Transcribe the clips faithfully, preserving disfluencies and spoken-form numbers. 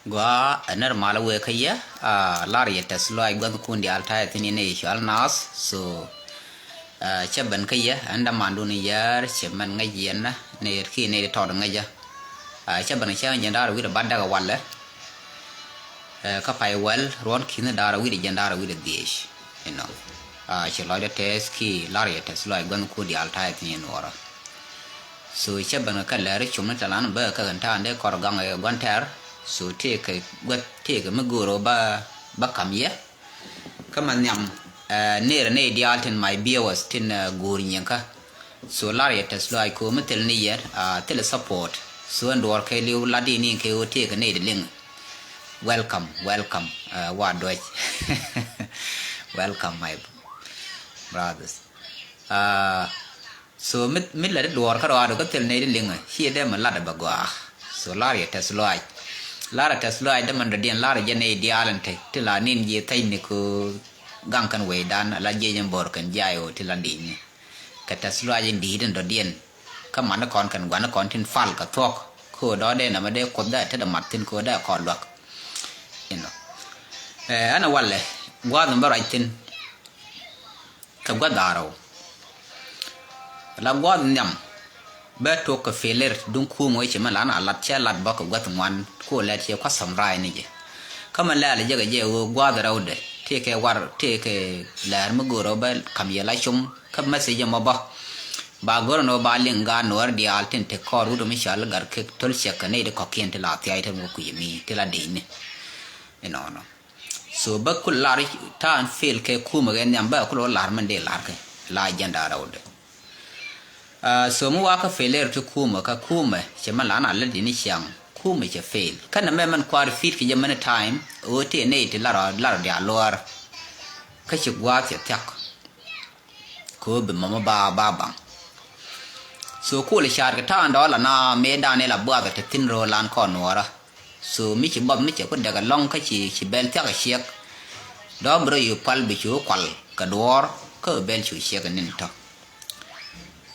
Gua, ɛ nɛr mal wee kä yɛ, a, lar yɛ tɛth lɔaac gua̱thkun diaal ta̱yɛ thi̱n yɛn ɛ cɔal naath. So, a, cä ben kä yɛ, ɛn dämandun yär cɛ mɛn ŋäc yɛn nɛ, nɛy ti kiɛ nɛy ti tɔt ŋäcä. A, cä ben cä jiɛn da̱r wi̱r ɛ bat däk ɛ walɛ. Ɛ, kä pay wäl ruɔ̱n ki̱n da̱r wi̱r jiɛn da̱r wi̱r dhiec. Inɔ. A, cɛ lɔcdä tɛth kiɛ lar yɛ tɛth lɔaac gua̱thkun diaal ta̱yɛ thi̱n yɛn nuɔrä. So cä ben kɛ lɛr cum ni tɛlan bä kɛ kɛn ta̱a̱n dee kɔr gaŋ ɛ gua̱n tɛr. So tëëkɛ gua̱th tëëkɛ mi go̱o̱r ɣöö bä, bä ka̱m yɛ. Kä ma nhiam, ɛ, nërɛ nɛy diaal tin my viewers tin, ɛ, go̱o̱r nyiŋkä. So lar yɛ tɛth lɔaac ko̱o̱m mi thil ni yɛ, a, thil support. So ɛn duɔ̱ɔ̱r kɛ li̱w lat di ni kɛ ɣöö tëëkɛ nɛy di liŋ. Welcome, welcome, ɛ, wa duɔ̱c. Welcome, my brothers. A, so mi, mi lät i̱ duɔ̱ɔ̱r kä rɔaadu kä thil nɛy di liŋä, ciɛ dee mi lat ɛ bɛ gɔaa. So lar yɛ tɛth lɔaac. Lar ɛ tɛth lɔaac dee man dɔ̱diɛn lar ɛ jɛ nɛy diaal ɛn te, ti la nin jiɛ thäcni kɛ ɣöö gaŋ kɛn wecdan, ala jiɛc ɛn bo̱r kɛn jiay ɣöö ti la di̱cni. Kɛ tɛth lɔaac in di̱i̱t ɛn dɔ̱diɛn. Kä man ni kɔn kɛn gua̱n ni kɔn tin fal kɛ thuɔ̱k. Kɛ ɣöö dɔ̱diɛn ɛmɛ dee kuoth dee tetdɛ mat thi̱n kɛ ɣöö dee kɔn luäk. Inɔ. Ɛ, ɛn ɛ walɛ, gua̱a̱th in bä ruac thi̱n. Kɛ gua̱th da̱ŋ rɛw. La gua̱th nhiam. Bä tuɔk kɛ failure duŋ kuum ɣöö ci mɛn la na lat cɛ lat bä kɛ gua̱th ŋuan ku lɛt ciɛ kua̱th sɔmray ni jɛ. Kä mɛn lɛl jɛ kɛ jɛ ɣöö gua̱th rɛwdɛ tëëkɛ war tëëkɛ lɛr mi go̱o̱r ɣöö bä ka̱m yɛ la com kä message mɔ bä. Ba go̱r ni ɣöö ba liŋ gaat nuɔɔr diaal tin te kɔɔr wut mi cɔal gat kɛ to̱l cɛk kɛ nɛy ti kɔ̱kiɛn ti la thia̱a̱c te mi kui̱ mi ti la dec ni. Inɔnɔ. So bä kul lar ta̱a̱n fail kɛ kumɛ kɛ nhiam bä kul lar mɛn dee lar kɛ la agenda rɛwdɛ. Ah, so mi wakä failure ti kumɛ kä kumɛ cɛ mɛn la na lät in ciaŋ kumɛ cɛ fail. Kä nɛ mɛ mɛn kua̱r fit kɛ jɛ many time ɣöö tëë nɛy ti lar lar dia luɔr. Kä ci gua̱a̱th cɛ thiak. Kɛ ɣöö bi mɔmɔ ba ba baŋ. So kulɛ ca̱a̱t kɛ ta̱a̱n dɔɔla na mëë dan ila buathɛ te thi̱n ro̱o̱ lan kɔn nuɔɔrä. So mi ci bɔth mi cɛ ku dɛk ɛlɔ̱ŋ kä ci ci bɛl thia̱k ɛ ciɛk. Dɔ̱ɔ̱p bi rɔ yo̱o̱ pal bi cu kual kɛ duɔ̱ɔ̱r kä bi bɛl cu ciɛk ɛ ni̱n tɔ̱.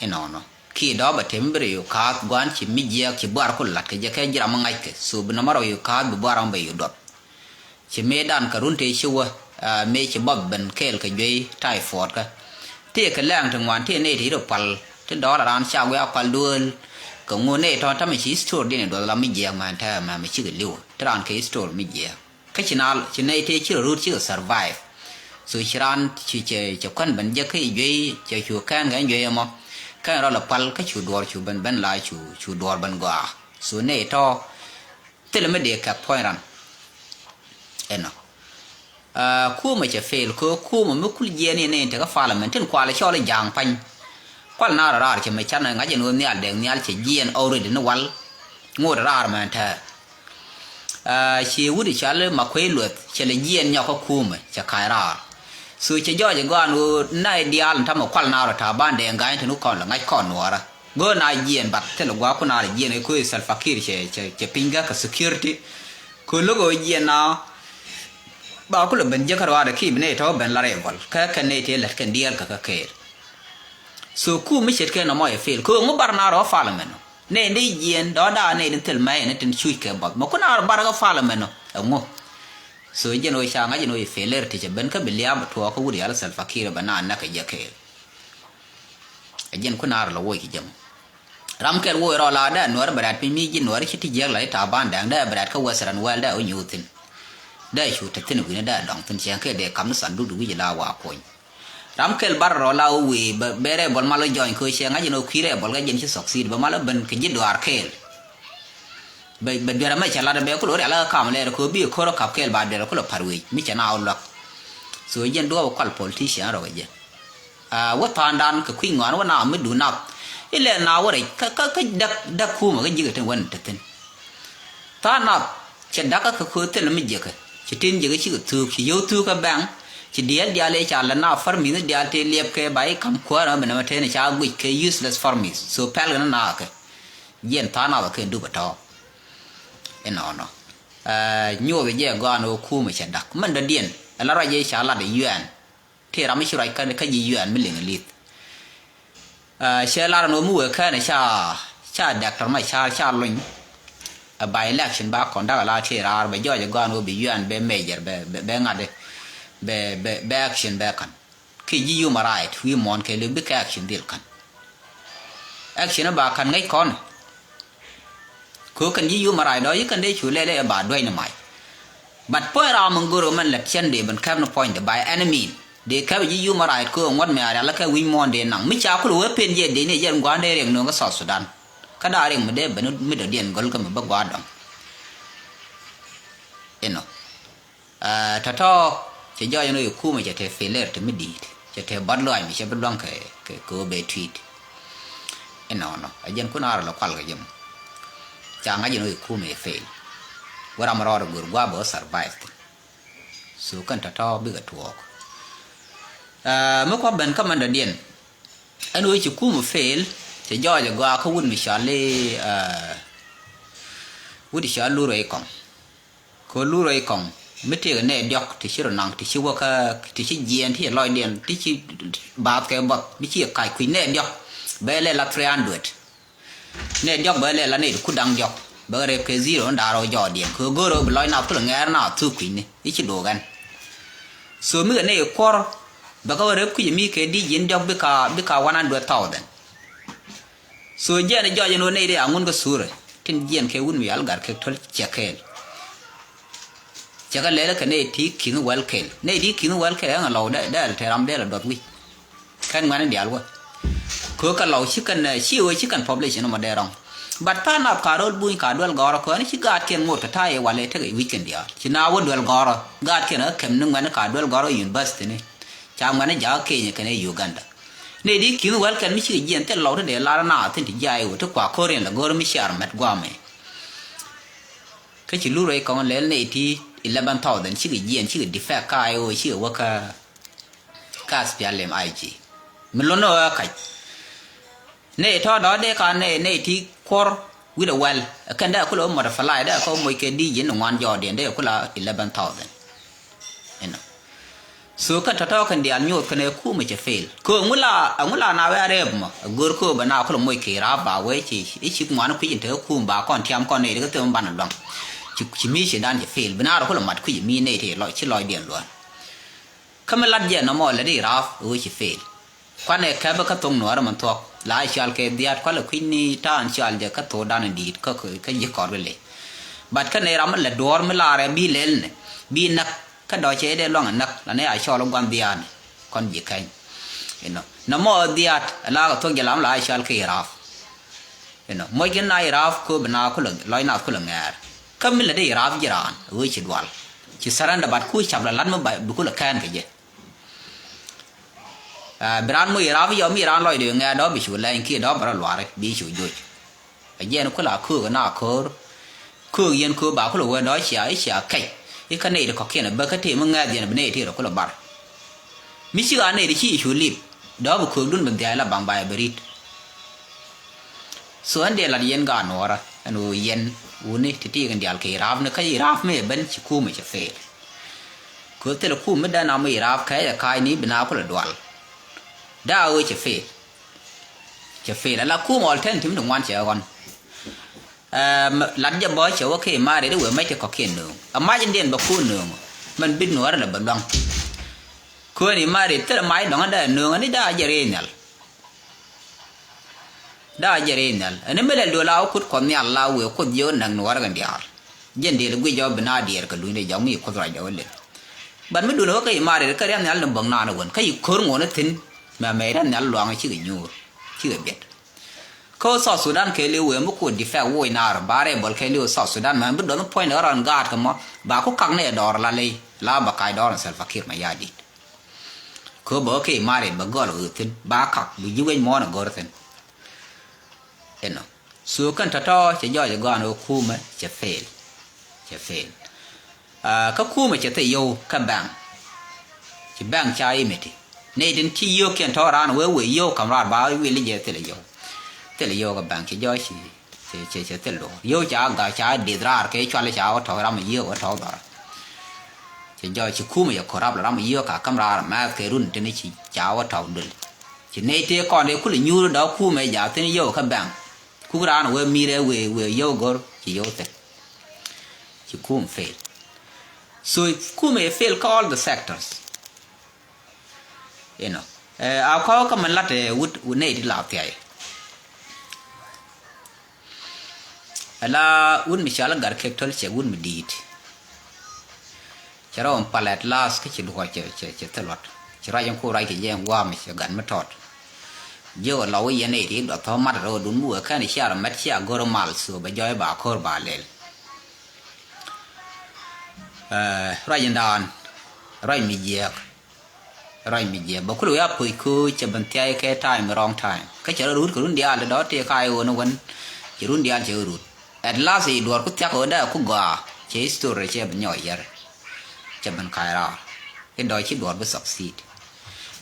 Inɔnɔ kiɛ dɔ̱ɔ̱p ɛ te mi bi rɔ yo̱o̱ kaath gua̱a̱n ci mi jiɛɛk ci buar ku lat kɛ jɛ kɛ jiram mi ŋa̱ckɛ. So bi nɔmɔ rɔ yo̱o̱ kaath bi buar ɔm bɛ yo̱o̱ duɔth. Ci mëëdan kɛ run tëë ci wä, ah, mëë ci bɔth ben kɛɛl kɛ juey typhoid kä. Tëëkɛ lɛ̈ɛ̈ŋ ti ŋuan tëë nɛy ti rɔ pal ti dɔɔl a raan ca guiak pal duëël. Kɛ ŋun nɛy tɔ̱ tamɛ ci history diɛn i̱ duɔth la mi jiɛɛk mɛn tɛɛ mɛmɛ cikɛ li̱w ti raan kɛ history mi jiɛɛk. Kä ci naal ci nɛy tëë ci rɔ rut cikɛ survive. So ci raan ci cɛ cɛ kuän ben jek kä i̱ juey cɛ cu kɛn kɛ i̱ juey ɛmɔ. Kɛn rɔ la pal kä cu duɔɔr cu ben ben la cu cu duɔɔr ben gɔaa. So nɛy tɔ̱ Thilɛ mi dee kɛk puɔ̱ny ran. Ɛnɔ. Ah, kumɛ cɛ fail kɛ kumɛ mi kul jiɛɛn in in tekä parliament tin kualɛ cɔl i̱ ja̱a̱ŋ pany. Kual na rɔ raar cɛ mɛ can ŋa̱c in ɣöö nhial dɛk nhial cɛ jiɛɛn already ni wal. Ŋot raar mɛ tɛɛr. Ah, ci wut i̱ cal ma kuey lueth cɛ lɛ jiɛɛn nyɔk kä kumɛ cɛ ka̱c raar. So cɛ jɔɔc i̱ gɔaan ɣöö na i̱ diaal in tamɛ kual na rɔ ta̱a̱ ban dee ŋa̱c in tin wä kɔn lɛ ŋa̱c kɔn nuɔɔrä. Go̱o̱r na jiɛɛn bat thilɛ gua̱a̱k kun a lɛ jiɛɛn ɛ ko̱ ɛ Salva Kiir cɛ, cɛ, cɛ piny gäk kɛ security. Ko̱ lo̱k ɛ jiɛɛn na ba kulɛ ben jiäkä ruaadɛ kiɛ bi nɛy tɔ̱ ben la rebel. Kä kɛn nɛy tëë lät kɛn diɛɛl kɛ kä kɛɛl. So ku mi ce̱tkɛ nɔmɔ ɛ fail. Ko̱ ŋu bar na rɔ parliament ɔ. Nɛy ni jiɛɛn dɔ̱ da̱a̱ nɛy ni thil mɛy ni tin cuc kɛ bath. Mɛ kun a rɔ bar kä parliament ɔ. Ɛ ŋu. So jɛn ɣöö ca ŋa̱c jɛn ɣöö ɛ failure ti cɛ ben kä bi lia̱a̱ bɛ tuɔɔk kä wut yal Salva Kiir bɛ na näk kɛ jɛ kɛɛl. Ɛ jɛn kun a rɔ lɔ woc kɛ jɛ mɔ. Ram kɛl woc rɔ la dee nuɔr bɛ rɛt piny mi ji̱ nuɔr ci ti jiäk la i̱ ta̱a̱ ban dɛŋ dee bɛ rɛt kä Western world dee wä nyuuth thi̱n. Dee cu te thi̱n wi̱ni dee dɔŋ thi̱n ciɛŋ kɛ dee kam ni sanduk di wi̱c la wa kuɔny. Ram kɛl bar rɔ la wä wee bɛ, bɛ rɛbɔl mal wä jɔny kɛ wä ciɛŋ ŋa̱c in wä kui̱ rɛbɔl kä jɛn ci succeed bɛ mal wä ben kɛ ji̱ duaar kɛɛl. Bɛ, bɛ duɛr amɛ cɛ lat bɛ kulɛ wä rial kä kam lɛɛr kɛ wä bi ko̱r wä kap kɛɛl ba duɛr kulɛ par wec mi cɛ na wä luäk. So jɛn duɔ̱ɔ̱p wä kual politician rɔ kɛ jɛ. Ah, wä tha̱a̱ŋdan kɛ kui̱ ŋɔaani wä na mi duun nath. Ilɛ na wä rɛc kä, kä, kä däk, däk kumɛ kä ji̱kɛ tin wän te thi̱n. Tha̱a̱ŋ nath cɛ da̱kä kɛ köö thilɛ mi jiäkä. Ci tin jiäkä cikɛ thuuk, ci yio̱w thuuk kä bɛŋ. Ci diaal diaal ëë ca lɛ na farmith diaal tëë liɛpkɛ ba i̱ ka̱m kuäärä mi nɛmɛ tëë ni ca guic kɛ useless farmith. So pɛl kɛ ni naakɛ. Jiɛn tha̱a̱ŋ nath kɛ dup ɛ tɔ̱. Inɔnɔ. Ɛ, nyoth jɛ gɔaan ɣöö kumɛ cɛ da̱k. Mɛn dɔ̱diɛn. Ɛ la ruac jɛ ca lat ɛ yuɛɛn. Ti ram mi ci ruac kä, kä ji̱ yuɛɛn mi liŋ li̱th. Ah, cɛ lar ɛn ɣöö mi wëë kɛn ca, ca dɛktor ma ca, ca lony. A by election ba conduct la ti raar bɛ jɔɔc a gɔaan wä bi yuan bɛ major bɛ bɛ ŋa̱t bɛ bɛ bɛ action bɛ ka̱n. Ki ji̱ human right wi̱i̱ muɔ̱ɔ̱n kɛ li bikɛ action dhil ka̱n. Action ba ka̱n ŋäc kɔn. Kɛ kɛn ji̱ human right dɔ̱ yi kɛn dee cu lɛl ɛ ba duec ni mac. But puɔ̱ny ram in go̱r mɛn lät cɛn dee ben kɛp ni puɔ̱ny de by any mean. Dee kɛp ji̱ human right kɛ ŋuɔ̱t mɛ a rial kɛ wi̱c muɔ̱ɔ̱n dee naŋ mi ca kul wee pen jɛ dee ni jɛ gua̱a̱n dee riɛk nööŋ kä South Sudan. Kä da̱a̱ riɛk mi dee ben mi dɔ̱diɛn gɔl kä mi bä gua̱a̱r dɔ̱ŋ. Inɔ. Tɔ̱tɔ̱ cɛ jɔɔc ɛn ɣöö i̱ kumɛ cɛ te failure te mi di̱i̱t, cɛ te bɔt luaac mi cɛ bi luäŋ kɛ kɛ kɛ ɣöö bɛ tui̱t. Inɔnɔ a jɛn kun a rɔ lɛ kual kɛ jɛ mɔ. Ca ŋa̱c ɛn ɣöö i̱ kumɛ ɛ fail. Wä ram rɔɔdɛ go̱r gua̱a̱ bɛ wä survive thi̱n. So kɛn tɔ̱tɔ̱ bikɛ tuɔɔk. Mi kua̱ ben kä mɛn dɔ̱diɛn ɛn ɣöö ci kumɛ fail, cɛ jɔɔc ɛ gɔaa kä wut mi cɔal i̱ wut cɔal Lur Rɛy Kɔŋ. Kɛ Lur Rɛy Kɔŋ mi tëëkɛ nɛy diɔ̱k ti ci rɔ naŋ ti ci wäkä ti ci jiɛɛn ti ci lɔcdiɛn ti ci baath kɛ buɔth mi ci kac kui̱ nɛy diɔ̱k. Bɛ lɛ la three hundred. Nɛy diɔ̱k bɛ lɛ la nɛy ti ku da̱ŋ diɔ̱k bɛ rep kɛ zero ni da̱a̱r rɔ jɔɔdiɛn kɛ go̱o̱r rɔ bi lɔc na thul ŋɛɛr na thuk kui̱ni i̱ ci do̱o̱k ɛn. So mi kɛ nɛy kuɔr bɛ kä rep kui̱c mi kɛ di̱c jiɛn diɔ̱k bika bika one hundred thousand. So jiɛn jɔɔc ɛn ɣöö nɛy ti a ŋun kä thurɛ tin jiɛn kɛ wut mi yal gat kɛ to̱l cɛ kɛɛl. Cɛ kɛ lɛl kɛ nɛy ti ki̱n wäl kɛɛl nɛy ti ki̱n wäl kɛɛl ɛŋ a lɔw dɛl tɛ ram dɛl a duɔth wi̱c. Kɛn ŋuɛ̈ni diaal wä kɛ kɛ lɔw ci kɛn ci ɣöö ci kɛn population nɔmɔ dee rɔŋ. But tha̱a̱ŋ nath ka ro̱l buny ka duel gɔ̱rä kɛ ɣän ci gaatkiɛn ŋot kɛ ta̱a̱ i̱ walɛ tekɛ wi̱c kɛn diaal ci na wä duel gɔ̱rä gaatkiɛn ɛ kɛm ni ŋuɛ̈ni ka duel gɔ̱rä university ni. Ca ŋuɛ̈ni jakä Kenya kɛnɛ Uganda. Nɛy di ki̱n wäl kɛn mi cikɛ jiɛn thil lɔw ti dee lar na thi̱n ti jiay wä ti kua ko̱riɛn lɛ go̱r mi ciar mɛt guamɛ. Kä ci Lur Rɛy Kɔŋ lɛl nɛy ti eleven thousand cikɛ jiɛn cikɛ defect ka ay wä cikɛ wä kä kä aspial lem ay ci. Mi lon ni wä kac. Nɛy tɔ̱ dɔ̱ dee ka nɛy nɛy ti kuɔr wi̱dɛ wäl kɛn dee kulɛ wä modify dee kɛ wä moc kɛ di ji̱n ni ŋuan jɔɔdiɛn dee kulɛ eleven thousand. Inɔ. So kɛn tɔ̱tɔ̱ kɛn diaal nyoth kɛn ɛ kumɛ cɛ fail kɛ ŋu la ŋu la na wɛ a rɛp mɔ a go̱r kɛ bɛ na kulɛ moc kɛ raap ba wee ci i̱ cik ŋuan kui̱c in te kum ba kɔn tiam kɔn nɛy ti kä them banɛ luaŋ. Ci mi ci dan cɛ fail bi na rɔ kulɛ mat kui̱c mi nɛy ti lɔc ci lɔcdiɛn luɔ̱n. Kä mi lat jɛ nɔmɔ lɛ di raap wee ci fail. Kuanɛ kɛpɛ kä thoŋ nuɔɔrä mɛn thuɔ̱k la cual kɛ dhiaat kualɛ kui̱ny ni ta̱a̱n cual jɛ kä thokdan in di̱i̱t kä ji̱ kɔr kɛ ley. But kä nɛy ram mi lɛ duɔ̱ɔ̱r mi laarɛ bi lɛl nɛ bi näk kä dɔ̱ cɛ dee luaŋ näk la nɛy a cɔɔl gua̱n dhiaat ni kɔn ji̱ kɛny. Inɔ nɔmɔ dhiaat la kɛ thuɔ̱k jɛ lam la cual kɛ iraaf. Inɔ moc kɛn na iraaf ko bi na kulɛ lɔc nath kulɛ ŋɛɛr. Kä mi lɛ dee iraaf ji̱ raan wee ci dual ci surrender but ku cap la lat mi bi kulɛ kɛɛn kɛ jɛ. Bi raan moc i̱ raap i̱ yɔm i̱ raan lɔcdɛ ɣöö ŋɛ̈t dɔ̱ bi cu lɛny kiɛ dɔ̱ bɛ rɔ luaari bi cu joc. Ɛ jiɛn ku la köök ɛ na ko̱o̱r. Köök yɛn köök ba ku lɛ wee dɔ̱ cia i̱ cia kɛc i̱ kä nɛy ti kɔ̱kiɛn ɛ bä kä tëë mi ŋɛ̈th yɛn bi nɛy ti rɔ ku lɛ bar. Mi cik a nɛy ti ci i̱ cu lip dɔ̱ bi köökdun bi dhiac la baŋ ba ɛ bi ri̱t. So ɛn dee lat yɛn gaat nuɔɔrä ɛn ɣöö yɛn wuni ti tiik in diaal kɛ i̱ raap ni kä i̱ raap mi ɛ ben ci kuum ɛ cɛ feel. Kɛ thilɛ kum mi dɛn amɔ i̱ raap kɛɛc ɛ ka̱a̱cni bi na kulɛ dual. Daa ɣöö cɛ feel. Cɛ feel ala kum alternative ti ŋuan cɛ ɣɔn. Lat jɛ bɔ cɛ wä kɛ imaret i̱ wëë mɛc ti kɔ̱kiɛn nööŋ ɛ mac in diɛn bɛ kun nööŋ. Mɛn bit nuɔɔrä lɛ bɛ luaŋ. Köön imaret thilɛ mac dɔ̱ŋ in dee nööŋ ani daa jɛ rɛy nhial. Daa jɛ rɛy nhial ɛn mi lɛl duɔl a wä kut kuɔth nhial la wëë kuoth jiök näk ni warɛk in diaal. Jɛn dëël guic jɔk bi na diɛɛr kɛ luny dee jɔk mi kuoth ruacdɛ wä lël. Bat mi duɔl wä kä imaret kä riath nhial ni bäŋ naan wän kä yi ko̱r ŋuɔ̱n ithin. Mɛmɛ riath nhial luaŋ cikɛ nyuur cikɛ biɛt. Kä wä South Sudan kɛɛliw wëë mi kuot defect woc naar ba rɛy bɔl kɛɛliw wä South Sudan mɛmɛ bi duɔth mi puɔ̱nydɛ ɣän rɔn gaat kɛ mɔ ba ku kak ni ɛ dɔɔr la ley la ba kac dɔɔr in Salva Kiir Mayardit. Kɛ bä kɛ imaret bä gɔl ɣöö thi̱n ba kak bi ji̱ wec muɔ̱ɔ̱n ɛ gɔr thi̱n. Inɔ. So kɛn tɔ̱tɔ̱ cɛ jɔɔc ɛ gɔaan ɣöö kumɛ cɛ fail. Cɛ fail. Kä kumɛ cɛ thil yio̱w kä bank. Ci bank ca imiti nɛy tin ci yio̱w kiɛn tɔ̱ raan wee wee yio̱w ka̱m raar ba wil jɛ thil yio̱w. Thil yio̱w kä bank ci jɔɔc ci Cɛ cɛ cɛ thil duɔ̱ɔ̱r yio̱w ca ga̱ ca deth raar kɛ cual ca wä tɔ̱ ram yiëë wä tɔ̱ dhɔr. Cɛ jɔɔc ci kumɛ yɛ ko̱r rap lɛ ram yiëë ka käm raar mɛth kɛ run tini ci ca wä tɔ̱ dul. Ci nɛy tëë kɔn dee kulɛ nyuur dɔ̱ kumɛ jaathin yio̱w kä bɛŋ. Kuk raan wee mi̱i̱rɛ wee wee yio̱w go̱r ci yio̱w thil. kum fail. So kum ɛ fail kä all the sectors. You know, a kɔk kä min lat ɛ wut nɛy ti la thiay. Ala wut mi cɔal Gat Kek Tɔl cɛ wut mi di̱i̱t. Cɛ rɔ pal at last kä ci luɔc cɛ, cɛ, cɛ thil luɔt. Ci ruac in ku ruac kɛ jɛ in gua̱a̱m cɛ gat mi tɔt. Jiök ɛ lɔ wä yɛn i̱ ri duɔth thɔ mat rɛw dun mi wee kɛn cia rɔ mɛt cia go̱r mal so bɛ jɔy ba ko̱r ba lɛl. Ruac in daan, ruac mi jiɛɛk. Ruac mi jiɛɛk bɛ kulɛ wee a puc köö cɛ ben thiay kɛ time, wrong time. Kä cɛ rɔ rut kɛ run diaal dɔ̱ tëë ka i̱ ɣöö ni wän. Cɛ run diaal cɛ rut. At last i̱ duɔ̱ɔ̱r ku thiak ɣöö dee ku gɔaa cɛ history cɛ ben nyɔɔc yɛr. Cɛ ben ka̱a̱c raar i̱ dɔ̱ ci duɔ̱ɔ̱r bi succeed.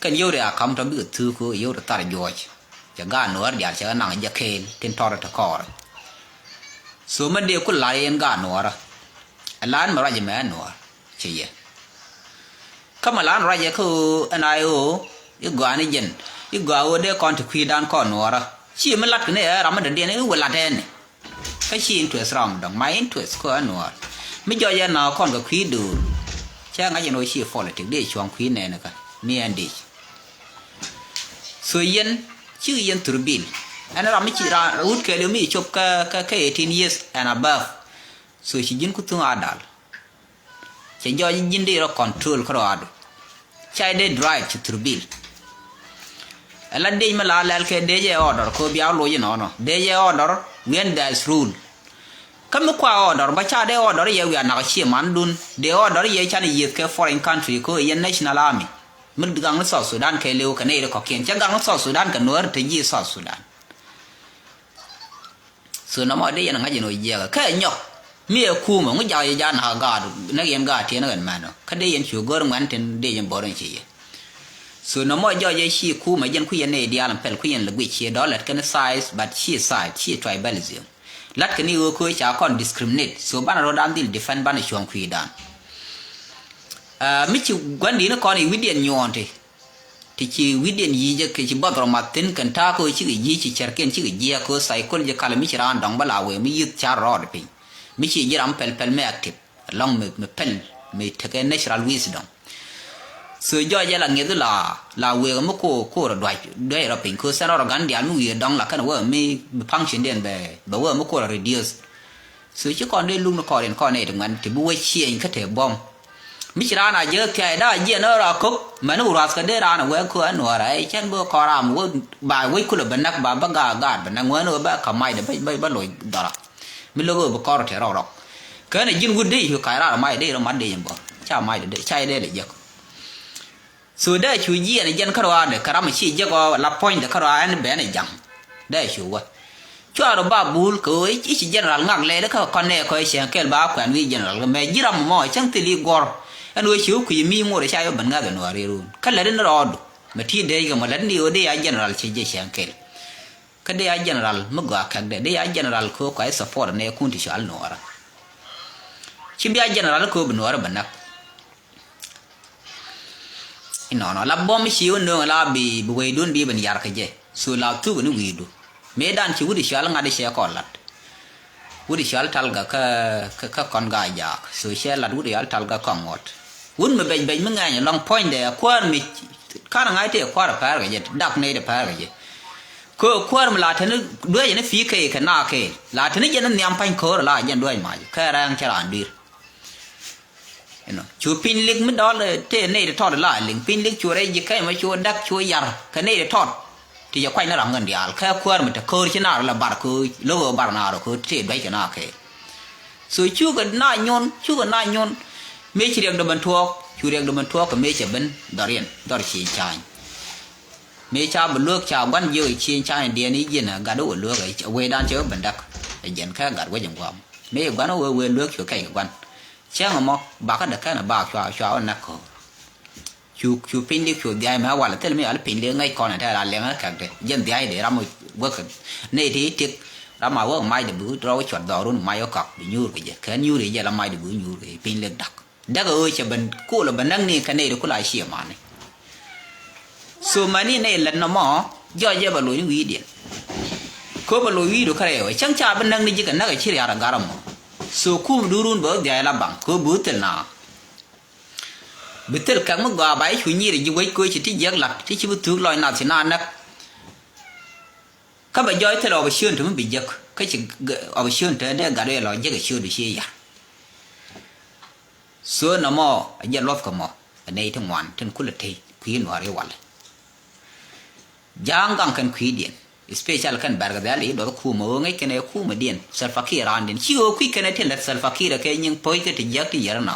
Kɛn yio̱w ri a ka̱m tɔ̱ bikɛ thuk ɣöö yio̱w ri thar juɔ̱ɔ̱c. Cɛ gaat nuɔ̱ɔ̱r diaal cɛ kɛ naŋ jɛ kɛɛl tin tɔrɛ te kɔɔrɛ. So mɛ dee ku la̱r yɛn gaat nuɔ̱ɔ̱rä. Ɛ la̱r mɛ ruac ɛmɛ ɛ nuɔ̱ɔ̱r cɛ yɛ. Kä mɛ la̱r ruac ɛ kä ɣöö ɛn a i̱ ɣöö i̱ gɔaa ni jɛn i̱ gɔaa ɣöö dee kɔn ti kui̱dan kɔn nuɔ̱ɔ̱rä. Ci mi lat kɛ ni ɛ ram mi dɔ̱diɛn i̱ wä lat ɛn ni. Kä ci interest ram dɔ̱ŋ, my interest kä ɛ nuɔ̱ɔ̱r. Mi jɔc ɛ na kɔn kɛ kui̱ do̱o̱r. Cɛ ŋa̱c ɛn ɣöö ci politic dee cuɔ̱ŋ kui̱ nɛɛni kä mi ɛn dic. So yɛn cikɛ yɛn thurbil. Ɛn ram mi ci ram wut kɛɛliw mi ci cop kä, kä, kä eighteen years and above. So ci ji̱n ku thuŋ adal. Cɛ jɔc ji̱n dee rɔ control kä rɔ adu. Ca dee drive ci thurbil. Ɛ la dec mi la lɛl kɛ dec ɛ order kɛ bia loc inɔnɔ. Dec ɛ order when there is rule. Kä mi kua order ba ca dee order yɛ wiaa nak cie mandun. Dee order yɛ can yieth kɛ foreign country kɛ yɛ national army. Mi gaŋ ni South Sudan kɛ liw kɛ nɛy ri kɔkiɛn cɛ gaŋ ni South Sudan kɛ nuɔ̱ɔ̱ri te ji̱ South Sudan. So nɔmɔ dee yɛn ŋa̱c in ɣöö jiɛɛkä kɛ nyɔk mi ɛ kuumä ŋu jak yɛ ja̱ nak gaat näk yɛn gaat tiɛn ɣän mɛn ɔ kä dee yɛn cu go̱r ŋuɛn tin dee yɛn bo̱r in ci yɛ. So nɔmɔ jɔc yɛ ci kuumä jɛn ku yɛn nɛy diaal in pɛl ku yɛn lɛ guic ciɛ dɔ̱ lät kɛn size but ci side ci tribalism. La̱t kɛ ni ɣöö köö ca kɔn discriminate so banɛ rɔ̱dan dhil defend banɛ cuɔ̱ŋ kui̱dan. Mi ci gua̱ndi̱n kɔn i̱ wi̱cdiɛn nyuɔ̱ɔ̱n ti. Ti ci wi̱cdiɛn yi̱c jɛ kɛ ci buɔth rɔ mat thi̱n kɛn ta̱a̱ köö cikɛ yi̱c ci cärkiɛn cikɛ jiɛɛk köö psychological mi ci raan dɔ̱ŋ bä la wëë mi youth car rɔɔd piny. Mi ci ji̱ ram pɛl pɛl mi active. Lɔŋ mi, mi pɛl mi tekɛ natural wisdom. So jɔc jɛ la ŋi̱eth la, la wëë mi koor, koor duac, duac rɔ piny köö sɛn rɔ gan diaal mi wi̱i̱ dɔ̱ŋ la kɛn wëë mi, mi function diɛn bɛ, bɛ wëë mi koor reduce. So ci kɔn dee luk ni kɔn in kɔn nɛy ti ŋuɛn ti bi wec ciëny kä te buɔ̱m. Mi ci raan a jiäk thia̱a̱c da̱a̱ jiɛn ɣä rɔ a ko̱k mɛn wä ruath kɛ dee raan a wɛɛk köö a nuɔɔr a ɛ cɛn bi kɔn ram wä ba wec kulɛ bɛ näk ba bä gaat gaat bɛ näk ŋuɛn ɣä bä kä macdɛ bä bä loc dhɔra. Mi lo̱k ɣä bi kɔr te rɔk rɔk. Kɛn a ji̱n wut dee cu kac raan a mac dee rɔ mat dee in bä ca macdɛ dee ca dee lɛ jiäk. So dee cu jiɛn jɛn kärɔaadɛ kä ram ci jek ɔ la puɔ̱nydɛ kärɔaa ɛn bɛn ɛ ja̱ŋ. Dee cu wä cua rɔ ba bul kɛ ɣöö i̱ ci general ŋak lɛɛl kä kɔn nɛɛ kɔ i̱ cieŋ kɛl ba kuɛn wi̱i̱ general kɛ mɛ ji̱ ram mɔ cäŋ thil i̱ guɔ̱r. Ɛn ɣöö ci wä kui̱ mi ŋot ca yɔ ben ŋa̱th ɛn ɣöö ri run kä lät in rɔɔdu mɛ ti dee kɛ mɔ lät in i̱ ɣöö dee ya general ci jɛ cieŋ kɛl. Kä dee ya general mi gɔaa kɛkdɛ dee ya general kɛ ɣöö kɔ i̱ support nɛɛkun ti cɔal nuɔɔrä. Ci bia general kɛ ɣöö bi nuɔɔrä bɛ näk. Inɔnɔ la buɔ̱m ci wä nööŋ la bi, bi weydun bi ben yar kɛ jɛ. So la thuk ni wi̱i̱du. Mëë dan ci wut i̱ cɔal ŋa̱t i̱ cɛ kɔn lat. Wut i̱ cɔal talgä kä, kä, kä kɔn gaa jaak. So cɛ lat wut i̱ cɔal talgä kɔn ŋuɔt. Wut mi bɛc bɛc mi ŋɛny lɔŋ puɔ̱nydɛ kuäär mi kan ŋa̱c tëë kuäär pɛ̈ɛ̈r kɛ jɛ dak nɛy de pɛ̈ɛ̈r kɛ jɛ. Kö kuäär mi la teni duec ni pi̱i̱ kɛ kɛ na kɛ la teni jɛn ni nhiam pa̱ny köör la jɛn duec mac kɛ rɛɛŋ cɛ raan dui̱r. Inɔ cu piny lik mi dɔl tëë nɛy ti tɔt la liŋ piny lik cu rɛy ji̱ kɛc mɛ cu däk cu yar kɛ nɛy ti tɔt. Ti jɛ kuac ni ram kɛn diaal kɛ kuäär mi te köör ci naar la bar köör lo̱k ɣöö bar naar köör tëë duäc kɛ naar kɛ. So cukɛ na nyun cukɛ na nyun. Mëë ci riɛk dɔ ben tuɔɔk cu riɛk dɔ ben tuɔɔk kɛ mëë cɛ ben dhɔriɛn dhɔr ci ca̱a̱ny. Mëë ca bi luäk ca gua̱n jiök ci ca̱a̱ny diɛn i̱ ji̱n gat wä luäk wecdan cɛ wä ben däk. Ɛ jiɛn kɛ gat wec in guam mëë gua̱n wä wee luäk cu kɛc kɛ gua̱n. Cäŋ ɛmɔ bakä däkɛn ɛ baak cua cua wä näk köör. Cu cu piny lik cu dhia̱a̱c mɛ wal thil mi wal piny lik ŋäc kɔn ɛ tɛ̈r a liɛŋ ɛ kɛk de jɛn dhia̱a̱c de ram wä kɛ. Nɛy ti tik ram a wä kɛ mac de bi rɔw cuɔt dhɔrun mac wä kɔk bi nyuur kɛ jɛ kɛ nyuur kɛ jɛ la mac de bi nyuur kɛ piny lik dak. Däk ɛ ɣöö cɛ ben kol ɛ ben näk ni kɛ nɛy de kula cie mani. So mani nɛy lät nɔmɔ jɔc jɛ bɛ loc ni wi̱i̱diɛn. Köp ɛ loc wi̱i̱du kärɛ ɣöö cäŋ ca bi näk ni ji̱ kɛ näk ɛ ci riaar ɛ gar ɛmɔ. So kum duurun bä dhia̱a̱c la baŋ kɛ bi thil na. Bi thil kɛk mi gɔaa ba i̱ cu nyir ji̱ wec kɛ ci ti jiäk lat ti ci bi thuk lɔc nath ci na näk. Kä bɛ jɔɔc thil opportunity mi bi jiäk kä ci opportunity dee gat wee lɔ jiäk ɛ ciötdu ci yar. So nɔmɔ a jɛ luɔth kɛ mɔ a nɛy ti ŋuan tin kulɛ tey kui̱ nuäär i̱ wal. Ja̱a̱ŋ gaŋ kɛn kui̱diɛn, especial kɛn bɛr kɛ dhɛl i̱ duɔth kumɛ ɣöö ŋäc kɛn ɛ kumɛdiɛn Salva Kiir raandiɛn ci ɣöö kui̱ kɛn ɛ tin lät Salva Kiir ɛ kɛ nyiŋ po̱c kɛ ti jiäk ti yɛr ɛnɔ.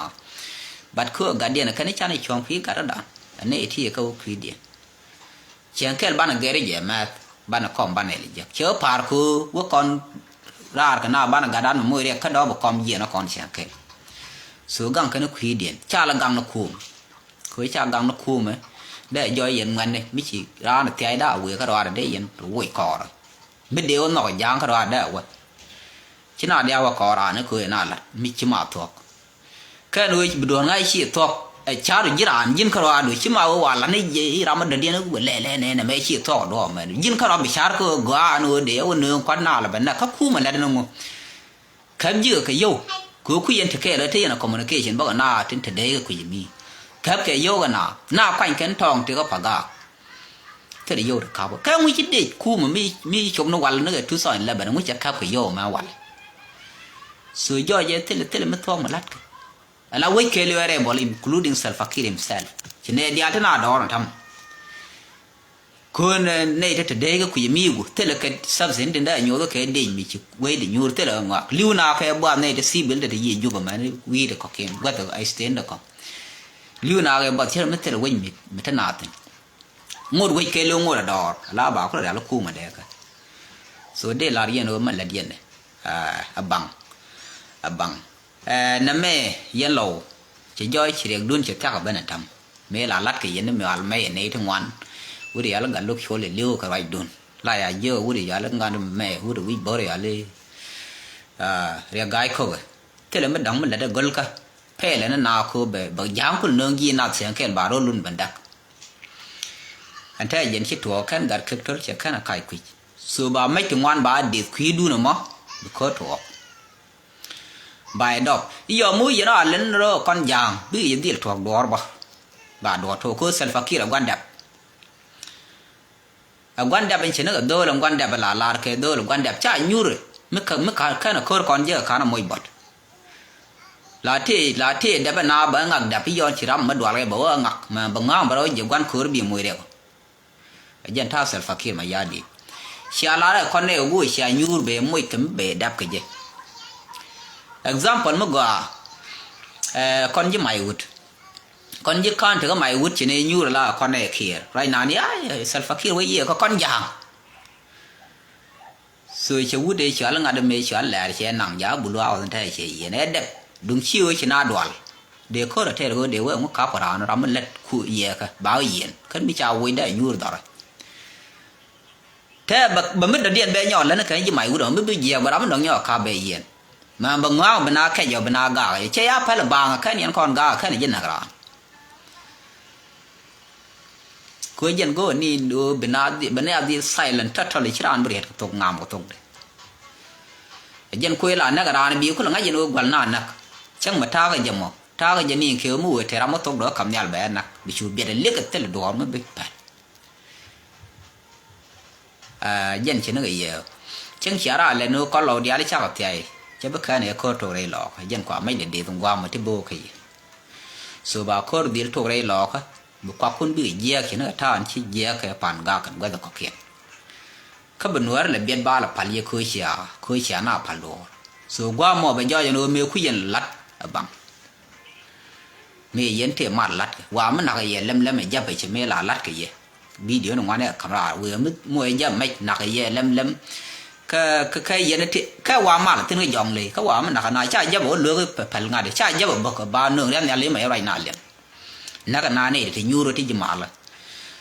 But kä gatdiɛn ɛ kɛn i̱ can i̱ cuɔ̱ŋ kui̱ gatdä dan ɛ nɛy ti ɛ kɛ ɣöö kui̱diɛn. Cieŋ kɛl banɛ gɛr i̱ jɛ mɛth banɛ kɔm banɛ li jiäk cɛ ɣä pa̱a̱r köö wä kɔn raar kɛ na banɛ gatdan mɛ moc riɛk kä dɔɔp ɛ kɔm jiɛn ɛ kɔn cieŋ kɛl. So gaŋ kɛn kui̱diɛn ca lɛ gaŋ ni kum. Kɛ ca gaŋ ni kumɛ dee jɔɔc yɛn ŋuɛ̈tni mi ci raan thia̱a̱cda a wëë kä rɔaadɛ dee yɛn woc kɔɔrä. Mi dee wä nhɔk ja̱a̱ŋ kä rɔaadɛ dee a wä. Ci na diaal wä kɔɔr raan ni köö yɛn a la̱t mi ci ma thuɔ̱k. Kɛn wee bi duɔ̱ɔ̱n ŋa̱c ci thuɔ̱k ɛ ca̱r ji̱ raan ji̱n kä rɔaadu ci ma wee wa la̱t ni ji̱ ram mi dɔ̱diɛn wee lɛlɛ nɛnɛ mɛ ci thuɔ̱k duɔ̱ɔ̱m mɛ ji̱n kä rɔa bi ca̱r kä wee gɔaa ni wee dee wee nööŋ kuat na lɛ bɛ nɛ kä kumɛ lɛt ni ŋu. Käp ji̱ kɛ yio̱w kɛ kui̱ yɛn te kɛɛl te yɛn a communication bäkɛ na tin te dee kɛ kui̱ mi. Käp kɛ yio̱w kɛ na na kuany kɛn tɔɔŋ ti kɛ pa gaak. Thilɛ yio̱w ti käp kɛ ŋui̱ ci dec kumɛ mi mi cop ni wal ni kɛ two thousand eleven ŋui̱ cɛ käp kɛ yio̱w mɛ wal. So jɔɔc ɛ thilɛ thilɛ mi thuɔ̱k mi la̱t kɛ. Ala wec kɛ liɔɛ rɛbɔl including Salva Kiir himself ci nɛ diaal ti na dɔɔr ni tam. Köön nɛy te te dee kɛ kui̱ mi̱i̱ku thilɛ kɛ substance tin dee a nyoth kɛ dec mi ci wec di nyuur thilɛ kɛ ŋɔak li̱w na kɛ buath nɛy te civil te te yiëë Jubɛ mɛn wi̱i̱ te kɔ̱kiɛn gua̱th a state te kɔ̱k. Li̱w na kɛ buath cierɛ mi thilɛ wec mi mi te na thin. Ŋot wec kɛ li̱w ŋot a dɔɔr a la ba kulɛ rial kumɛ dee kɛ. So dee lar yɛn ɣöö mɛ lät yɛn ɛ a baŋ a baŋ. Ɛ nɛmɛ yɛn lɔw cɛ jɔɔc ci riɛkdun cɛ thia̱k a ben a täm. Mëë la la̱t kɛ yɛn ni mi al mɛ yɛ nɛy ti ŋuan. Wut rial gat lo̱k col ɛ li̱w kɛ ruacdun la ya jiök wut rial gat mɛ wut wi̱c bo̱r rial i̱ riɛk ga̱a̱c ko̱kɛ. Thilɛ mi dɔ̱ŋ mi lät ɛ gölkä pɛlɛ ni na ko̱ bɛ bɛ ja̱a̱ŋ kul nööŋ ji̱ nath cieŋ kɛl ba ro̱lun ben dak. Ɛn tɛ jɛn ci tuɔɔk kɛn gat kek to̱r cɛ kɛn a kac kui̱c. So ba mec ti ŋuan ba deth kui̱dun ɛmɔ bi ko̱r tuɔɔk. Ba yɛ dɔp i̱ yɔm mi wi̱c yɛn ɔ a len rɔ kɔn ja̱a̱ŋ bikɛ yɛ dhil tuɔɔk duɔɔr bä. Ba duɔɔr tuɔɔk ko̱r Salva Kiir ɛ gua̱n dɛp. Ɛ gua̱n dɛp in ci ni kɛ dho̱o̱l in gua̱n dɛp in la lar kɛ dho̱o̱l in gua̱n dɛp ca nyuur mi kä mi kä kɛn a ko̱r kɔn jek ɛ ka̱n a moc bɔt. La tëë la tëë dɛp in na bä ŋak dɛp i̱ yɔn ci ram mi dual kɛ bä wä ŋak mɛ bä ŋa̱a̱ŋ bä rɔ ji̱ gua̱n ko̱r bi moc rɛk. Ɛ jɛn ta̱a̱ Salva Kiir Mayardit cia lar ɛ kɔn nɛ ɛ guɔ cia nyuur bɛ moc kɛ mi bɛ dɛp kɛ jɛ. Example mi gɔaa ɛ kɔn ji̱ Maiwut. Kɔn ji̱ ka̱n tekä Maiwut ci ni nyuur la kɔn ɛ Kiir right now ni ay Salva Kiir wee yiëë kä kɔn ja̱a̱ŋ. So cɛ wut ëë cual ŋa̱t mëë cual lɛɛr cɛ naŋ ja̱a̱ bulu a ɣɔth in tɛ̈ cɛ yieen ɛ dɛp duŋ ci ɣöö ci na dual. Dee ko̱r a tɛɛr ɣöö dee wee ŋu kap kɛ raan ram mi lät ku yiɛɛkä ba ɣä yieen kän mi ca woc dee a nyuur dhɔrä. Tɛ bɛ mi dɔ̱diɛn bɛ nyɔk län kɛn ji̱ Maiwut ɔ mi bi jiɛɛk bɛ ram mi dɔ̱ŋ nyɔk ka̱p bɛ yiɛn. Mɛ bɛ ŋɔak bi na kɛc ɔ bi na gaak cɛ ya päl ba̱a̱ŋ kɛn yɛn kɔn gaak kɛn ji̱ näk raan. Kuɛ jɛn go̱o̱ ni ɣöö bi na bi na dhil silent totally ci raan bi riɛt kɛ thok ŋam kɛ thok de. Jɛn kuɛ la näk raan bi kulɛ ŋa̱c jɛn ɣöö gua̱l na näk. Cäŋ mɛ ta̱a̱ kɛ jɛ mɔ ta̱a̱ kɛ jɛ ni kɛ ɣöö mi wee te ram mi thok dɔ̱ kam nhial bɛ näk bi cu biɛt ɛ liek kɛ thil duɔɔr mi bi päl. Jɛn ci ni kɛ yɛ cieŋ cia raal lɛ ni kɔn lɔw diaal cakɔ thiay cɛ bi kɛn ɛ ko̱r tok rɛy lɔɔkä jɛn kua mec lɛ deth in gua̱a̱mɔ ti bo̱o̱ kä yɛ. So ba ko̱r dhil tok rɛy lɔɔkä bi kuakun bikɛ jiɛɛk ci ni kɛ ta̱a̱n ci jiɛɛk kɛ pan gak kɛn guäth kɔ̱kiɛn. Kä bi nuäär lɛ biɛt ba lɛ pal yɛ ko̱ cia ko̱ cia na pal duɔɔr. So gua̱a̱mɔ bɛ jɔɔc ɛn ɣöö mëë kui̱c ɛn la̱t ɛ baŋ. Mëë yɛn tëë mat la̱tkɛ wa mi nakä yɛ lɛmlɛm ɛ jäpɛ cɛ mëë la la̱tkɛ yɛ. Bidio ni ŋuanɛ ɛ ka̱m raar wëë mi muɔc ɛ jäp mɛc nakä yɛ lɛmlɛm. Kä kä kä yɛn tëë kä wa mal thi̱n kä jɔŋ ley kä wa mi nakä na ca jäpɛ wä lueek pɛl ŋa̱t ca jäpɛ bäk ba nööŋ riath nhial imɛ ruac na liɛŋ. Näk na ni ti nyuur ti ji̱ malä.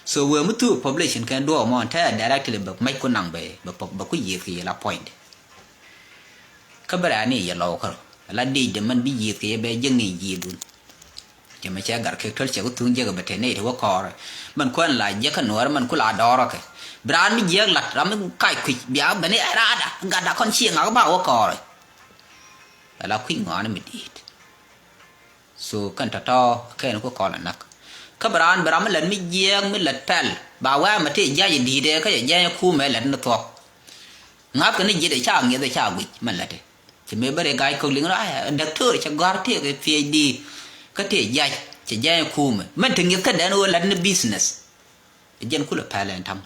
So wëë mi thuk population kɛn duɔɔk mɔ tɛ directly bä mec ku naŋ bɛ bä ku yiëth kɛ yɛ la point. Kä bä rɛ̈ɛ̈ni yɛ lɔw kärɔ la dic dɛ mɛn bi yiëth kɛ yɛ bɛ jiäkni yiëth dun. Cɛ mɛ cɛ gar kek töl cɛ ku thuŋ jiäk bɛ te nɛy ti wä kɔɔrɛ. Mɛn kuɛn la jiäk kä nuɔɔrɛ mɛn ku la dɔɔrä kɛ bi raan mi jiäk lat ram mi kac kui̱c bia bɛ ni ɛ raada gatda kɔn cieŋ ŋak ba wä kɔɔrɛ. Ala kui̱ ŋɔaani mi di̱i̱t. So kɛn tɔ̱tɔ̱ kɛn ku kɔn a näk. Kä bi raan bi ram mi lät mi jiɛɛk mi lät pɛl ba wɛ̈ɛ̈ mi ti jiac di̱i̱t ɛ kä jɛ jiɛɛny kumɛ lät ni thuɔ̱k. Ŋa̱thkɛ ni ji̱t ɛ ca ŋi̱eth ɛ ca guic mɛn lät ɛ. Ci mëë bä rɛ ga̱a̱c kök liŋ rɔ aya däktöör cɛ gɔ̱a̱r tëëk ɛ P H D. Kä tëë jiac cɛ jiɛɛny kumɛ mɛn ti ŋi̱eth kä dɛn ɣöö lät ni business. Ɛ jɛn kulɛ pɛl ɛn ta̱m.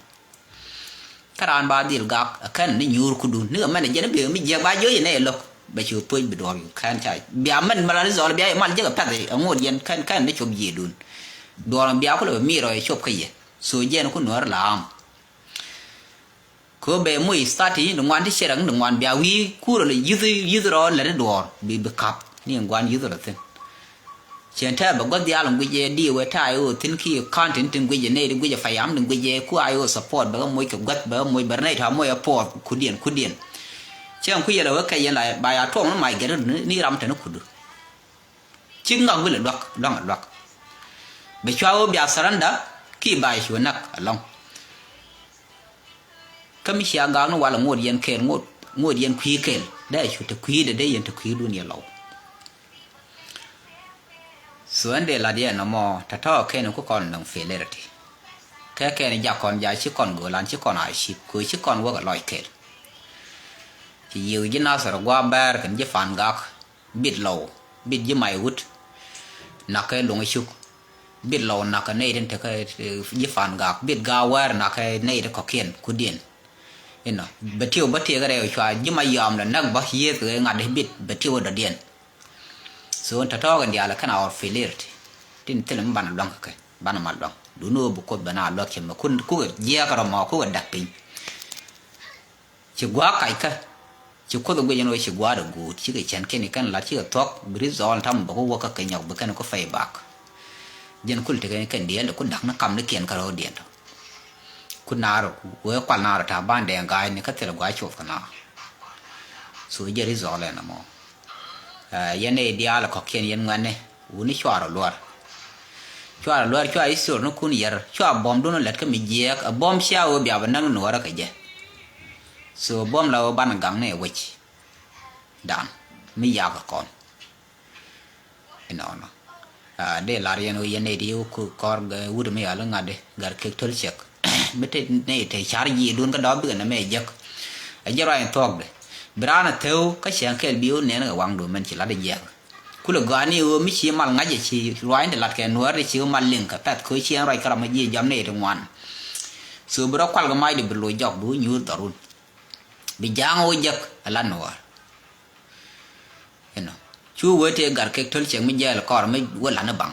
Kä raan ba dhil gak ɛ kɛn ni nyuur kudun ni kɛ mɛn ɛ jɛn bi mi jiɛk ba jiöc ɛ nɛy ɛ lo̱k bɛ ci puɔ̱ny bi duɔ̱ɔ̱r yu kɛn ca bia mɛn mɛ la ni zɔl bia yɛ mal jiɛk ɛ pɛth ɛ ŋot yɛn kɛn kɛn ni cop jiëëdun. Duɔ̱ɔ̱r bia kulɛ bɛ mi̱i̱r ɔ yɛ cop kä yɛ. So jɛn ku nuɔ̱ɔ̱r la am. Kɛ ɣöö bɛ moc thati ni ŋuan ti cɛ rɛk ni ŋuan bia wi̱i̱ kurɛ lɛ yi̱th yi̱th rɔ lɛ ti duɔ̱ɔ̱r bi bi ka̱p ni ŋuan yi̱th rɔ thi̱n. Cien tɛɛ bɛ gua̱th diaal in guic ɛ di̱i̱ wee ta̱a̱ ɣöö thi̱n ki county tin guic ɛ nɛy ti guic ɛ payam tin guic ɛ ku a ɣöö support bɛ kɛ moc kɛ gua̱th bɛ kɛ moc bɛ rɛy ta̱a̱ moc ɛ puɔth kudiɛn kudiɛn. Cieŋ ku yɛl ɛ wee kɛ yɛn la ba ya tuɔɔk ni mac gɛt ni ram tɛn kudu. Cik ŋak wi̱l ɛ luak luaŋ ɛ luak. Bɛ cua ɣöö bia surrender ki ba cu näk ɛlɔ̱ŋ. Kä mi cia gak ni wal ŋot yɛn kɛɛl ŋot ŋot yɛn kui̱ kɛɛl dee cu te kui̱dɛ dee yɛn te kui̱dun yɛ lɔw. So ɛn dee lat yɛ nɔmɔ tɔ̱tɔ̱ kɛn ku kɔn nɔŋ failurity. Kɛ kɛn jak kɔn ja ci kɔn göölan ci kɔn a cip kö ci kɔn wäk a lɔc kɛl. Ci yiëë ji̱ Nasir gua̱a̱ bɛɛr kɛn ji̱ Pan Gak bit lɔw bit ji̱ May Wut. Nakä luŋ cuk bit lɔw nakä nɛy tin tekä ji̱ Pan Gak bit Gaawɛɛr nakä nɛy ti kɔ̱kiɛn kudiɛn. Inɔ bɛ tiw bä tiek rɛw cua ji̱ ma yɔam lɛ näk bä yieth kɛ ŋa̱t bit bɛ tiw dɔ̱diɛn. So in tɔ̱tɔ̱ kɛn diaal kɛn a ɣɔr failurity tin thilɛ mi banɛ luaŋ kɛ kɛ banɛ mal luaŋ duni ɣöö bi Kuoth ben a luäk cɛ mɛ kun kukɛ jiɛɛk rɔ mɔ kukɛ dak piny. Ci gua̱a̱k kac kä ci Kuoth ɛ guic ɛn ɣöö ci gua̱a̱k dɛ guut cikɛ cɛn kɛn kɛn lat cikɛ thuɔ̱k bi ri dhɔɔl tam bɛ ku wäk kä kɛ nyɔk bi kɛn ku pay back. Jɛn kul tekɛ kɛn diɛɛl ku dak ni kam ni kiɛn kä rɔ̱ diɛn tɔ. Ku naar wee kual naar ta̱a̱ ban dɛɛŋ ga̱a̱cni kä thil gua̱a̱c cuɔth kɛ naar. So jɛ ri dhɔɔl ɛn ɛmɔ. Yɛn ɛ diaal kɔ̱kiɛn yɛn ŋuɛ̈tni wuni cuarɛ luɔr. Cuarɛ luɔr cua history ni kun yɛr cua buɔ̱mdun lät kä mi jiɛɛk ɛ buɔ̱m cia ɣöö bia bɛ näk ni nuɔɔrä kɛ jɛ. So buɔ̱m la ɣöö banɛ gaŋni ɛ wec dan mi yak kɛ kɔn. Inɔnɔ dee lar yɛn ɣöö yɛn nɛy ti kɔr wut mi yal ŋa̱t di gɛr kek töl cɛk. Mi te nɛy te car ji̱i̱dun kä dɔ̱p bikɛ nɛmɛ jek. Ɛ jɛ ruac in thuɔ̱kdɛ bi raan a theu kä cɛŋ kɛl bi ɣöö nɛn kɛ waŋdu mɛn ci lat jiɛk. Kulɛ gɔaa ni ɣöö mi ci mal ŋa̱c ɛ ci ruac in te lat kɛ nuäär ti ci ɣöö mal liŋ kɛ pɛth kɛ ɣöö ci ɛn ruac kä ram a ji̱ jam nɛy ti ŋuan. So bi rɔ kual kɛ macdu bi loc jɔk bi wä nyuur dhɔrun. Bi ja̱a̱ŋ wä jek ɛ lat nuäär. Inɔ cu wee tëë gat kek töl ciɛk mi jɛɛl kɔr mi wä la̱t ni baŋ.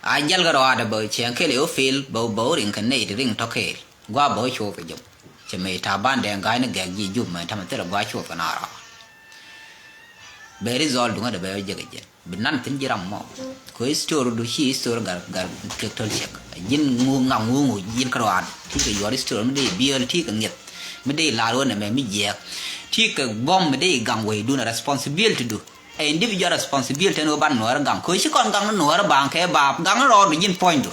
A jɛl kɛ rɔaadɛ bä ciɛŋ kɛl i̱ wä pil bä bä wä riŋ kɛ nɛy ti riŋ tɔ̱ kɛɛl gua̱a̱ bä wä cuɔth kɛ jom. Cɛ mëë ta̱a̱ ban dɛŋ ga̱a̱c ni gɛɛk ji̱ jup mɛ tämɛ thilɛ gua̱a̱ cuɔth kɛ naar. Bɛ ri dhɔl duŋä dɛ bɛ wä jek kɛ jɛl. Bi nan thi̱n ji̱ ram mɔ. Kɛ history du ci history gar gar kek töl ciɛk. Ji̱n ŋu ŋaŋ ŋu ŋu ji̱n kärɔaad. Ti kɛ yuɔr history mi dee biɛl ti kɛ ŋiɛth. Mi dee lar wä nɛmɛ mi jiɛɛk. Ti kɛ buɔ̱m mi dee gaŋ wecdun responsibility du. Ɛ individual responsibility ni wä ban nuɔɔr gaŋ. Kɛ ci kɔn gaŋ ni nuɔɔr baŋ kɛ baap gaŋ ni rɔɔd ji̱n puɔ̱nydu.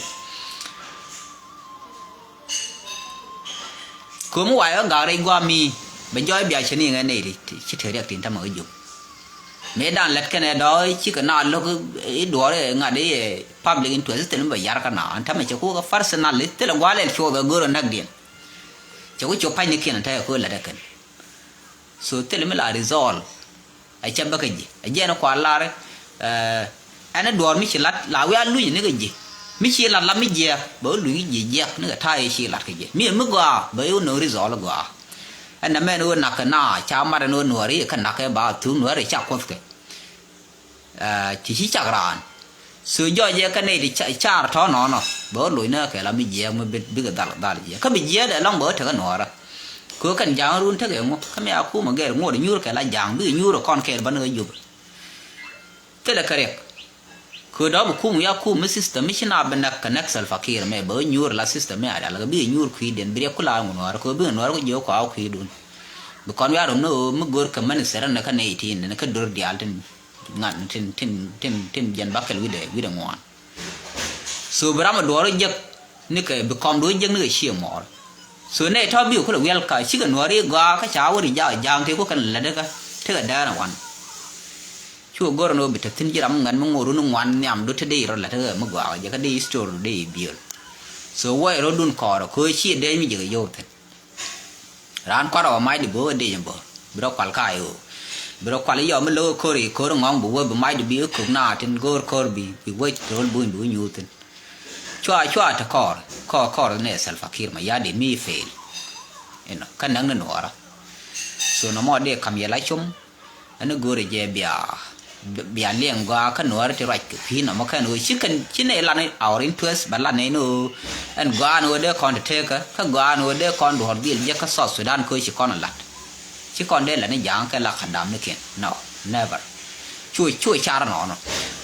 Ko̱mi wayä gak rɛy gua̱a̱mi bɛ jɔɔy bia cɛ ni ŋɛ nɛy ti ci te riɛk tin tamɛ wä jom. Mëë dan lät kɛnɛ dɔɔy cikɛ na lo̱k i̱ duɔɔr i̱ ŋa̱t i̱ public interest thilɛ mi bɛ yar kä na an tamɛ cɛ ku kɛ personal thilɛ gua̱a̱ lɛl cuɔth ɛ go̱r ɛ näk diɛn. Cɛ ku cop pa̱ny ni kiɛn an ta̱yɛ ko̱ lät ɛ kɛn. So thilɛ mi la resolve. Ɛ cɛ bä kä ji̱ ɛ jiɛn kua lar. Ɛn duɔɔr mi ci lat la wiaa luny ni kä ji̱ mi ci lat la mi jiɛɛk bɛ wä luny kä ji̱ jiɛɛk ni kɛ ta̱a̱ i̱ ci lat kä ji̱ mi mi gɔaa bɛ wä no̱o̱ŋ resolve gɔaa. Ɛn nɛ mɛn wä nak kɛ na ca mat ɛn wä nuɔɔri kä nak kɛ ba thuk nuɔɔri ca kuɔth kɛ. Ci ci cak raan. So jɔɔc jɛ kä nɛy ti car tɔ̱ nɔnɔ bɛ wä loc ni kɛ la mi jiɛɛk mi bikɛ dhal dhal jiɛɛk kä bi jiɛɛk dɛ lɔŋ bɛ wä tekɛ nuɔɔrä. Kɛ wä kɛn ja̱a̱ŋ run tekɛ ŋu kä mi a kumä gɛr ŋuɔt nyuur kɛ la ja̱a̱ŋ bikɛ nyuur kɔn kɛɛl bä ni kä jupä. Thilɛ kɛ riɛk. Kɛ wä dɔ̱p kum ya kum mi system mi ci na bi näk kɛ näk Salva Kiir mɛ bɛ wä nyuur la system mi a rial kɛ bikɛ nyuur kui̱diɛn bi riɛk kula ŋu nuɔɔrä kɛ wä bikɛ nuɔɔrä kɛ jiök kɔa kui̱dun. Bi kɔn wiaa rom ni ɣöö mi go̱r kɛ minister ni kä nɛy tin ni kä do̱r diaal tin ŋa̱n tin tin tin tin jɛn bakɛl wi̱dɛ wi̱dɛ ŋuan. So bi ram a duɔɔr jek ni kɛ bi kɔm duɔɔr jek ni kɛ ciɛ mɔɔr. So nɛ tɔ̱ bi kulɛ wiɛl ka cikɛ nuɔɔr i̱ gɔaa kä ca wä ri jaak jaak ti ku kɛn lɛ dee kä. Tekɛ däär ɛ wan. Cu go̱r ni wä bi te thi̱n ji̱ ram mi ŋuɛ̈t mi ŋot run ŋuan nhiamdu te dee rɔ la̱t tekɛ mi gɔaa jɛ kä dee story dee biöl. So wä rɔ̱dun kɔɔrɛ kɛ ɣöö ciɛ dee mi jɛ kɛ yio̱w thi̱n. Raan kuarɛ wä mac di bo̱o̱k ɛ dee jɛ bo̱o̱r bi rɔ kual ka i̱ ɣöö bi rɔ kual i̱ yɔm mi lo̱k ɛ ko̱r i̱ ko̱r ŋɔ̱ŋ bi wä bi mac di bi ɛ kök na tin go̱o̱r ko̱r bi bi wä ro̱l buny bi wä nyuuth thi̱n. Cua cua te kɔɔr kɔɔr kɔɔr ni Salva Kiir Mayardit mi fail. Inɔ kä näk ni nuɔɔrä. So nɔmɔ dee kam yɛ la com. Ɛn go̱o̱rɛ jɛ bia bia liɛŋ gɔaa kä nuɔɔrä ti ruac kɛ kui̱ nɔmɔ kɛn ɣöö ci kɛn ci nɛy lan our interest bɛ lan nɛy ni ɣöö ɛn gɔaa ni ɣöö dee kɔn te tekä kä gɔaa ni ɣöö dee kɔn duɔ̱ɔ̱r dhil jɛ kä South Sudan kɛ ɣöö ci kɔn ɛ lat. Ci kɔn dee lɛ ni ja̱a̱ŋ kɛ la Kadam ni kiɛn. No, never. Cu cu car nɔnɔ.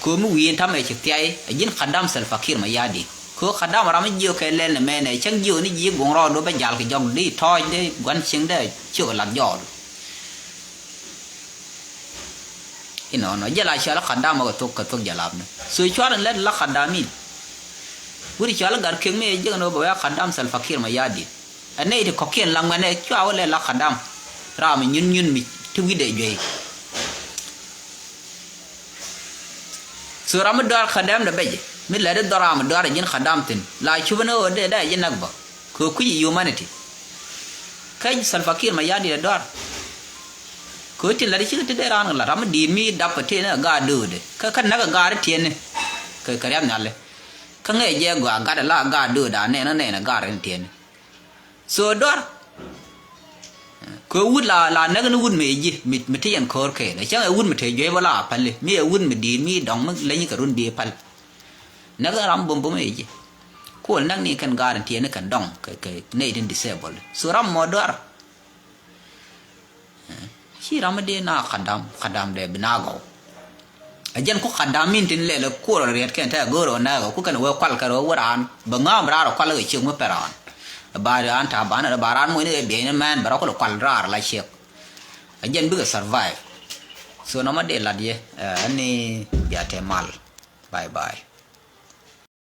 Kɛ mi wi̱i̱ in ta̱mɛ ci thiay ɛ ji̱n Kadam Salva Kiir Mayardit. Kɛ Kadam ram mi jiök kɛ lɛl ni mɛnɛ cäŋ jiök ni ji̱ guŋ rɔɔdu bä jal kɛ jɔk di tɔɔc di gua̱n cieŋ dee ciök lat jɔɔdu. Inɔnɔ jɛ la cɔal Kadam kɛ thok kɛ thok jalapni. So cuar in lɛt la Kadam in. Wut cɔal gat kek mi ɛ jiäk ni wä bɛ wɛ̈ɛ̈ Kadam Salva Kiir Mayardit. Ɛ nɛy ti kɔ̱kiɛn la ŋuɛ̈nɛ cua wä lɛ la Kadam. Ram mi nyun nyun mi ti wi̱cdɛ juey. So ram mi dɔ̱a̱r Kadam dɛ bɛc mi lɛ di dhɔr ram mi dɔ̱a̱r ɛ ji̱n Kadam thi̱n la cupä ni ɣöö dee dee ji̱ näk bä. Kɛ kui̱c humanity. Kä Salva Kiir Mayardit ɛ dɔ̱a̱r. Kɛ ɣöö tin la di cikɛ ti dee raan kɛ la ram mi di̱i̱t mi dap ɛ ti ni ɛ gaat döödɛ kä kä näk ɛ gaat ɛ tiɛni. Kɛ kɛ riath nhiali. Kä ŋäcɛ jɛ gɔaa gat ala gaat dööda nɛn nɛn ɛ gaat rɛn tiɛni. So dɔ̱r kɛ wut la la näk ni wut mëë ji̱ mi ti yɛn ko̱r kɛɛl ɛ cäŋ ɛ wut mi te juey bä la a päli mi ɛ wut mi di̱i̱t mi dɔ̱ŋ mi leny kɛ run bi päl. Näk ni ram bum bum ɛ ji̱. Kuɔl näk ni kɛn gaat rɛn tiɛni kɛn dɔ̱ŋ kɛ kɛ nɛy tin disable. So ram mɔ dɔ̱r. Ci ram mi dee na Kadam Kadam dee bi na gɔw. Ɛ jɛn ku Kadam min tin lɛl ɛ kuɔr ɔ riɛt kɛn tɛ go̱o̱r ɔ nɛɛk ɔ ku kɛn wee kual kɛ rɔ wä raan bɛ ŋa̱a̱m raan rɔ kual kɛ ciök mi pɛ raan. Ba raan ta̱a̱ banɛ rɔ ba raan muɔ̱cni kɛ biɛcni mɛn bɛ rɔ kulɛ kual raar la ciek. Ɛ jɛn bikɛ survive. So nɔmɔ dee lat yɛ ɛ ɛn ni bia tɛ mal. Bye bye.